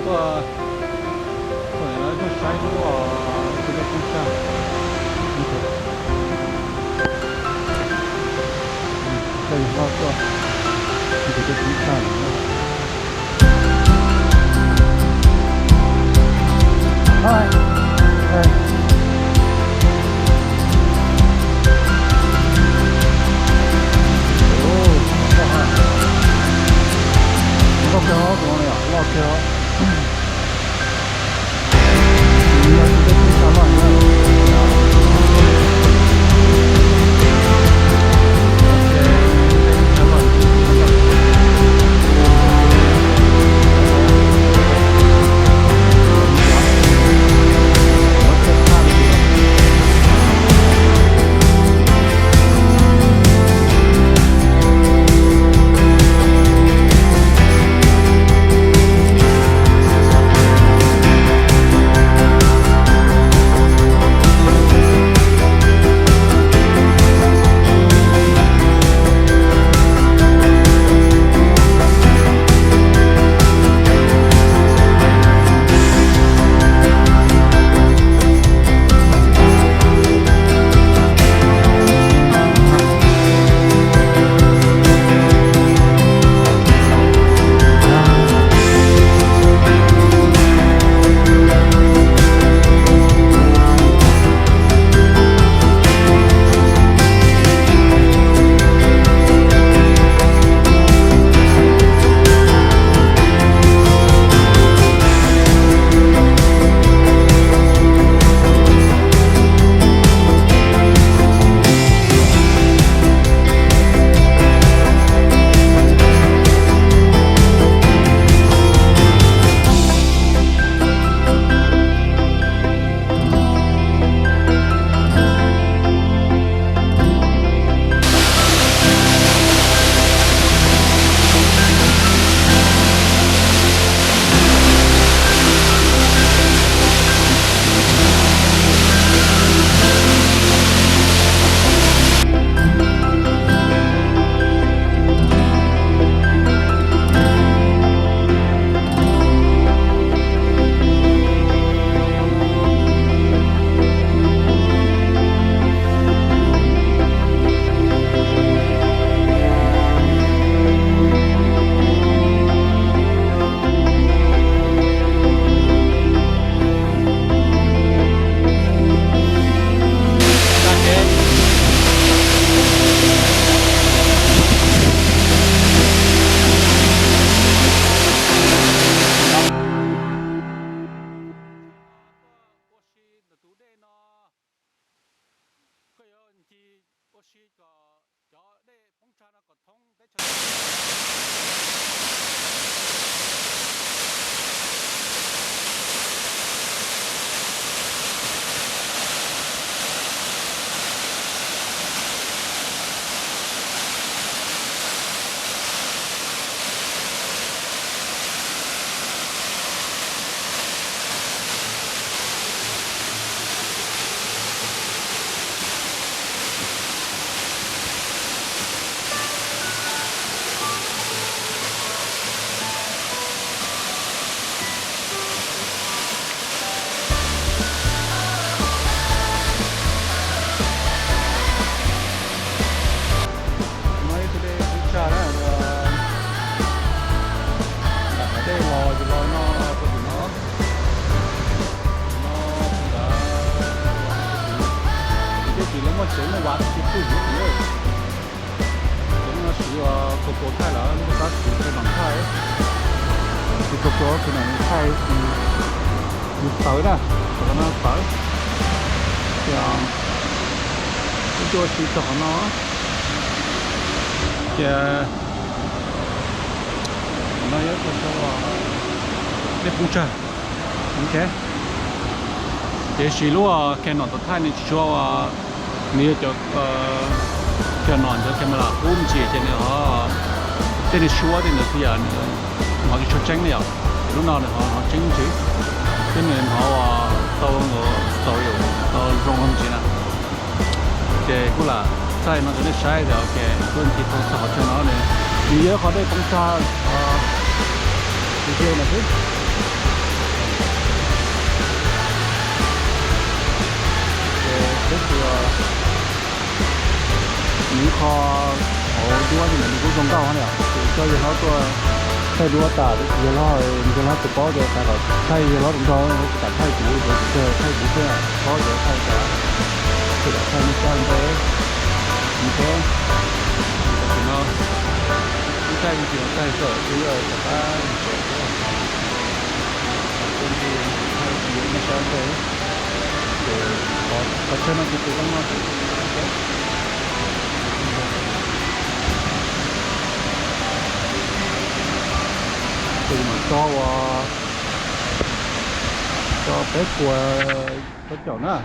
Tuaj, tuaj no tuaj saib lub, tus dej Poob Tsag. Coj yus hlob tuaj, tus dej Poob Tsag no. Loj kawg os, tus no loj kawg os. Ua si ntawm tus dej no, koj yuav ncig ua si kom cov dej Poob Tsag no kom thoob teb chaws. No ib tug dej Poob Tsag na, nram hav dej los yus los no puag tim no. No, tim ntawd, tim dej tim lawv muaj tsev muaj vav tsis pub yus tim. Ces no siv ua GoPro thaij lawm, lub tab siv khe noom thaij. Siv GoPro khe noom thaij, yus tawv na, qhov no tawv. Ces wb tuaj ua si txog qhov no. Ces no yog dej Poob Tsag. Ok. Tiam sis lub khe noom thaij nws tsis tshua, nws yog cov khe noom cov camera qub me ntsis ces nws ho, tej nws suab tej ntawd xwb yom, nws ho tsis tshua tseeb li yom. Lub no nws ho hnov tseeb ntsis, thiab nws hnov tau, tau, tau zoo me ntsis na. Ces kuj lam thaij no rau nej saib tias ok, tuaj ncig tau txog qhov chaw no, nws yog qhov dej Poob Tsag, video no xwb. Peb tus nws qho hauv duab li ntawd nws kuj zoo nkauj thiab, ces coj yawg hlob tuaj thaij duab tas, yawg hlob, yawg hlob tsis paub ces xav kom thaij yawg hlob tus nrog, tsis kam thaij kuv, kuv thaij kuv xwb, paub ces thaij tas, tsis kam thaij nej sab ntev. Nws thiab, tam sim no wb thaij ib ntsis thaij kom twb yog rov qab tsev thiab, thaij ib ntsis thaij nej sab ntev, ces qhov chaw no ces tus zoo no xwb. Tus mam tso uas tso peb puas tau caum na.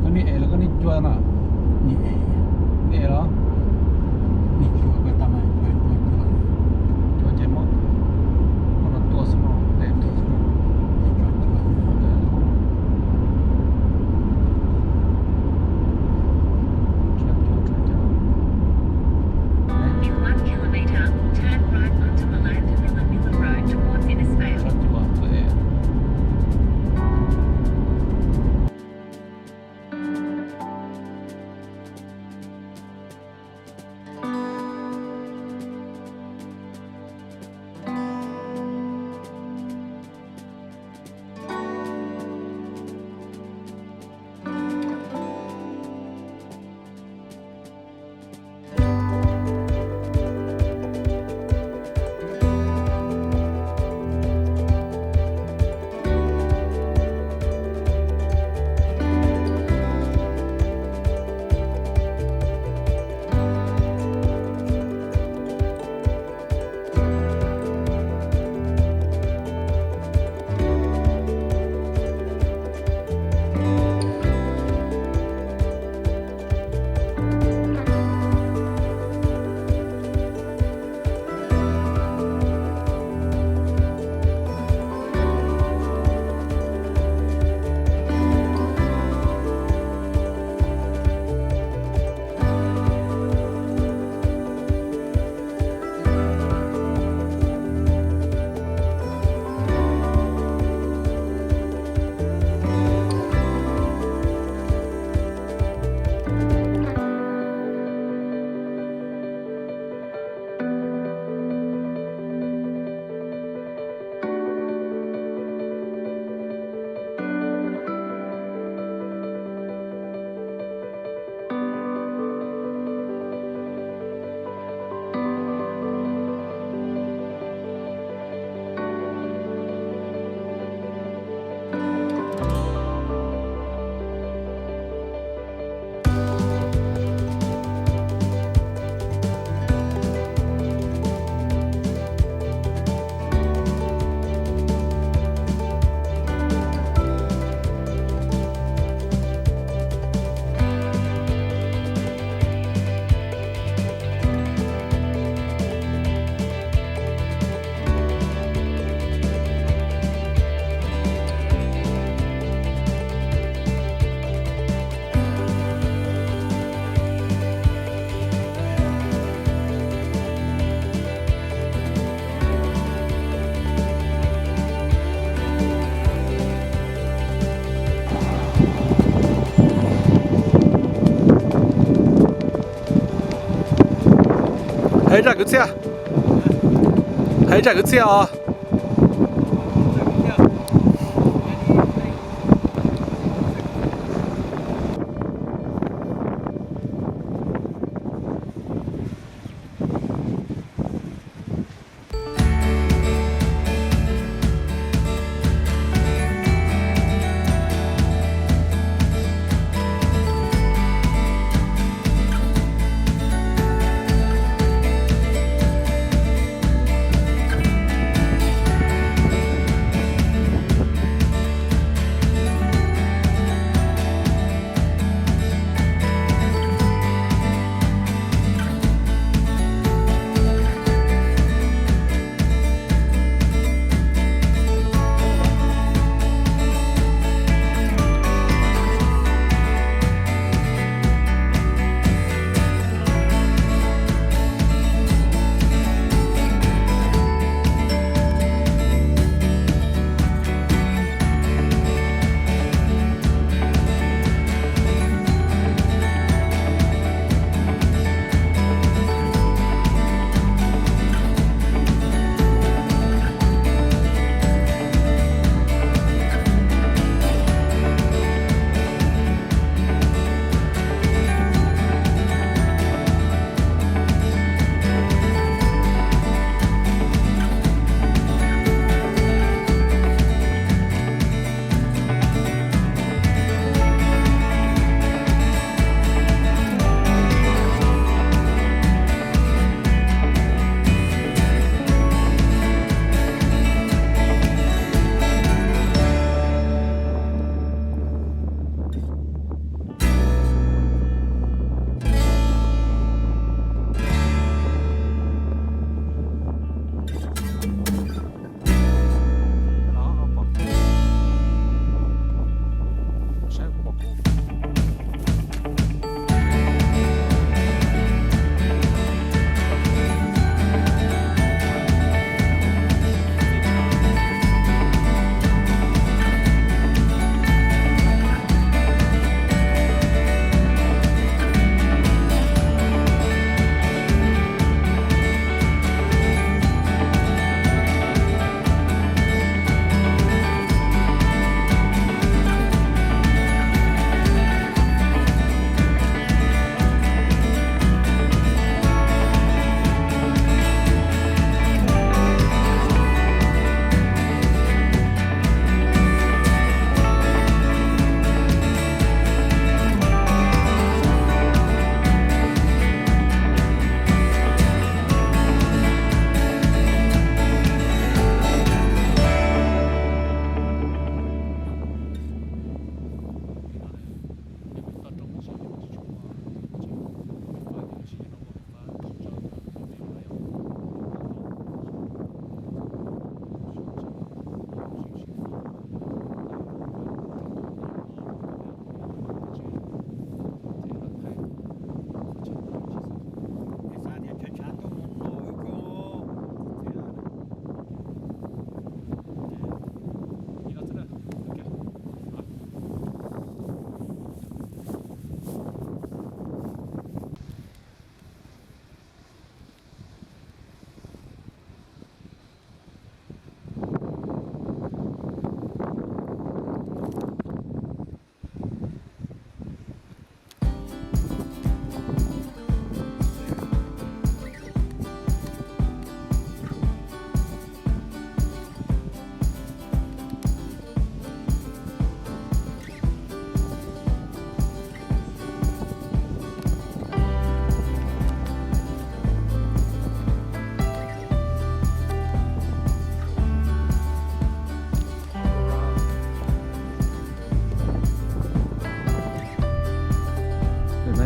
Koj niaj es los koj niaj cua no? Niaj es. Niaj es los? Niaj cua koj tau mas, cua cua. Cua ces muab, muab los tua xwb no, es tua xwb no. Niaj cua cua. Tshaj cua, tshaj cua. In one kilometer, turn right onto Melinda Miller Miller Road towards Innisfail. Tshaj cua, txawj es. Hais zaj kwv txhiaj, hais zaj kwv txhiaj os.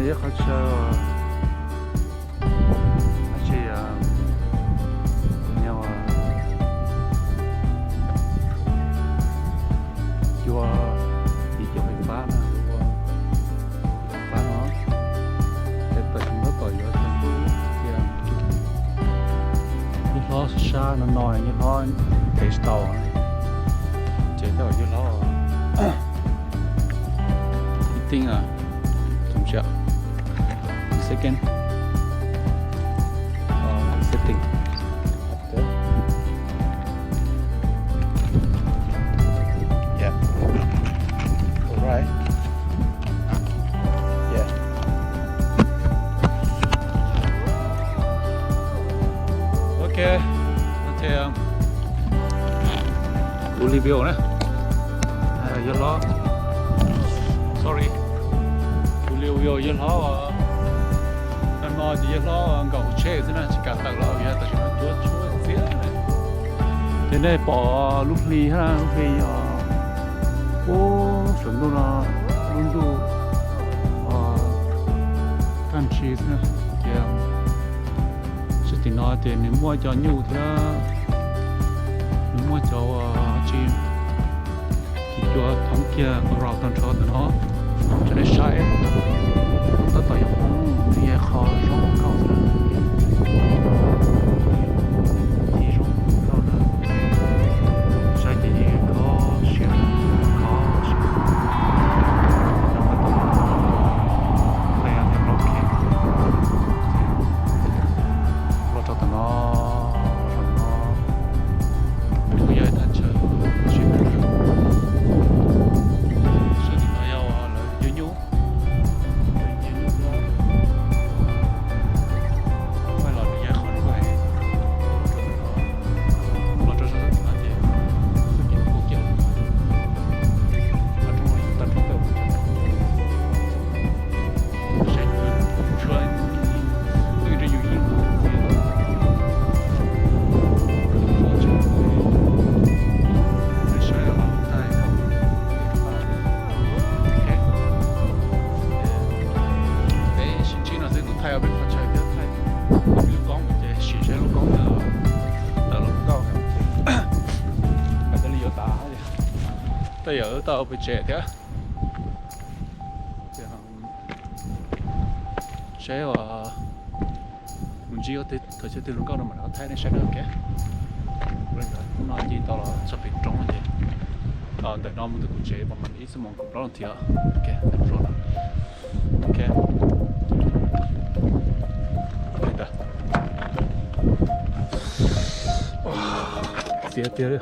Qhov chaw, tsis, cua, ib cov fais fab no, fais fab no, es tam sim no tab tom yuav cov ntuj tias yawg hlob sab no no yawg hlob ntev tsis tau, ces tab tom yawg hlob meeting, second, setting. Yeah. All right. Yeah. Ok. Ok. Ua li video na. Yawg hlob, sorry, ua li video yawg hlob, no no ces yawg hlob nkaum tsheb xwb na, tsis kam tawm los vim tam sim no cuav tshuab txias. Ces nej pom lub hli hab, lub hli yog ub saum ntuj no, lub ntuj kaj ntsis xwb na. Ces sab tim no ces nws muaj cov nyuj thiab, nws muaj cov tsi, cua thoob kiag around tag nrho ntawm no, tso nej saib. Tab tom yuav poob, nws yog qhov zoo nkauj xwb, zoo nkauj na. Saib ces yeej kho siab, kho siab. Los rau tom no, los rau no, kuj yog ib thaj chaw tsis, sab tim no yog lawv yuav nyuj, yuav nyuj, pab los nws yog qhov zoo nkauj heev. Los rau sab tim no ces txoj kev kuj kiag, tag nrho peb, saib, tshuav, twb rau yus yeej, saib, peb sib ntsib no xwb, kuv thaij ob peb qhov chaw thiab, thaij ob peb lub koob ces sim saib lub koob ntawd tawm los nkauj, mam li yuav tas, tej zaum tau pes tsawg thiab. Saib ua, mus ntsib thawj chaw twg zoo nkauj no mam rov thaij nej saib na. Ok, hnub no ces tau los txog pem roob ces ntawm no mus rau kuv tsev pom mam ib xuab moos kaum plaub leej thiab. Ok, zoo no. Ok, txias tiag li.